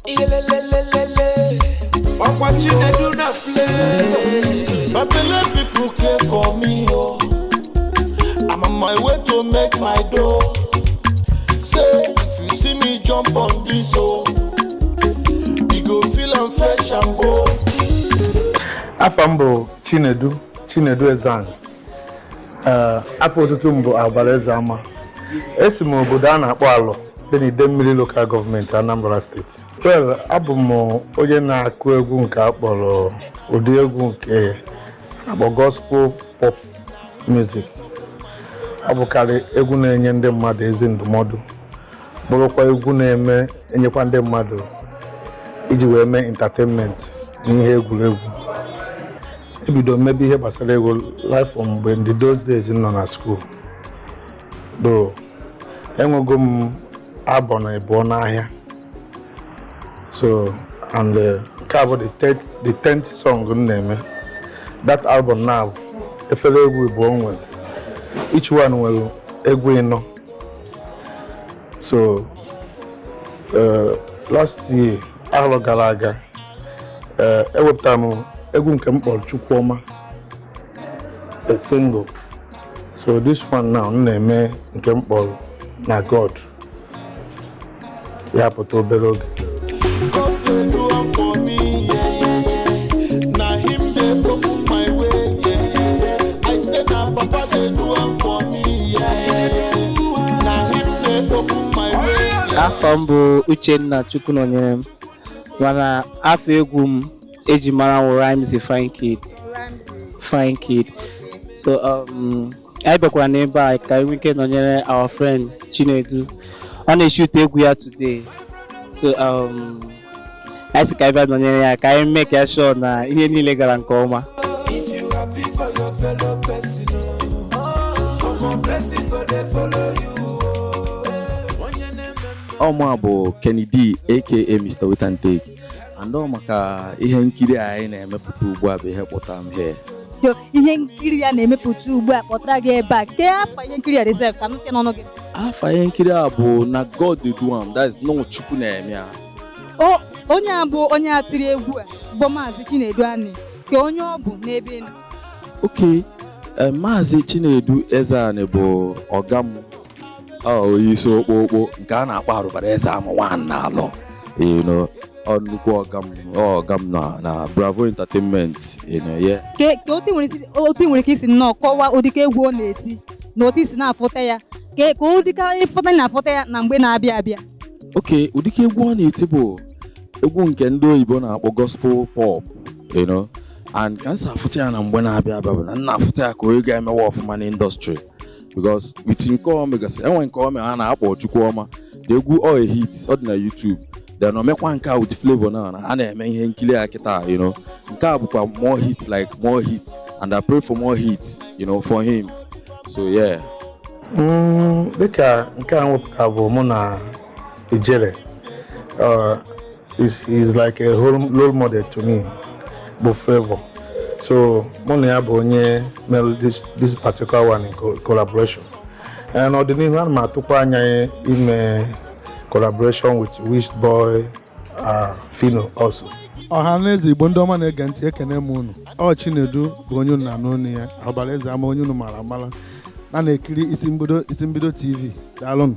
Ilelelelele. Ọkwa Chinedu na Flavour. My belle people care for me, oh. I'm on my way to make my dough. Say, if you see me jump on this, oh, you go feel I'm fresh and bold. Afa m bụ Chinedu, Chinedu Ezeani. Ee, afa otutu m bụ Agbara Ezeama. Esi m obodo a na-akpọ Alọ dị n'Idemmili Local Government, Anambra State. Well, abụ m onye na-akụ egwu nke a kpọrọ ụdị egwu nke a na-akpọ gospel pop music. Ọ bụkarị egwu na-enye ndị mmadụ ezi ndụmọdụ, bụrụkwa egwu na-eme enyekwa ndị mmadụ iji wee mee entertainment na ihe egwuregwu. Ebido mmebe ihe gbasara egwu life from mgbe ndị those days m nọ na school. Do enwego m album na ịbụọ n'ahịa, so and nke a bụ the 10th song m na-eme. That album now, efere egwu ịbụọ nwere, each one nwere egwu ịnọ. So last year, arọ gara aga, ewepụtara m egwu nke m kpọrọ Chukwuọma, a single. So this one now m na-eme nke m kpọrọ Na God, ya pụta obere oge. God dey do am for me, yeah. Na him dey open my way, yeah. I say na Papa dey do am for me, yeah. Na him dey open my way. Yeah. Afa m bụ Uchenna Chukwunọnyere m, mana afa egwu m eji mara m Rhymes the Fine Kid, Fine Kid. So anyị bịakwara n'ebe a ka anyị nwee ike nọnyere our friend Chinedu. Ọ na-eshoot egwu ya today, so anyị sị ka anyị bịa nọnyere ya ka anyị mee ka ya sure na ihe niile gara nke ọma. If you happy for your fellow person, oh, omo, blessing go dey follow you. Oh. Onye na-eme mma. Ọmụ bụ Kenny D, aka Mr. Wait and Take, and ọ maka ihe nkiri a anyị na-emepụta ugbu a bụ ihe kpọtara m here. Yo, ihe nkiri ya na-emepụta ugbu a kpọtara gị ebe a. Kee afa ihe nkiri a dị sef, ka m nke n'ọnụ gị? Afa ihe nkiri a bụ Na God Dey Do Am, that is no Chukwu na-eme ya. O onye a bụ onye a tiri egwu a bụ Maazị Chinedu Ani, ka onye ọ bụ n'ebe ị nọ? Ok, Maazị Chinedu Ezeani bụ ọga m, ọ onye isi okpokpo nke a na-akpọ Arụbara Eze Ama nwan na alọ, ọ nnukwu ọga m, ọ ọga m na Bravo Entertainment, yeah. Ke otu ị nwere ike isi nnọọ kọwaa ụdịka egwu ọ na-eti na otu isi na-afụta ya, ke ka ụdịka ịfụta na-afụta ya na mgbe na-abịa abịa? Ok, ụdịka egwu ọ na-eti bụ egwu nke ndị oyibo na-akpọ gospel pop, and ka m si afụta ya na mgbe na-abịa abịa bụ na m na-afụta ya ka onye ga-emewe ọfụma n'industry, because with nke ọ megasị, enwe nke ọ mere a na-akpọ Chukwuọma, the egwu ọ a hit, ọ dị na YouTube. Then o mekwa nke a with Flavour now na a na-eme ihe nkiri a kịta, nke a bụkwa more hit, like more hit, and I pray for more hits for him. So yeah. Dịka nke a wepụtara bụ mụ na Ijele, is like a role model to me, bụ Flavour. So mụ na ya bụ onye mere this particular one in collaboration. And n'ọdịnihu, ana m atụkwa anya ime collaboration with Wizboy, Phyno also. Ọha na eze, Igbo ndị ọma na-ege ntị, ekene m unu. Ọ Chinedu bụ onye unu na-anụ onu ya, Ọbara Eze Ama, onye unu mara amara na na-ekiri Isi Mbido, Isi Mbido TV. Daalụnụ.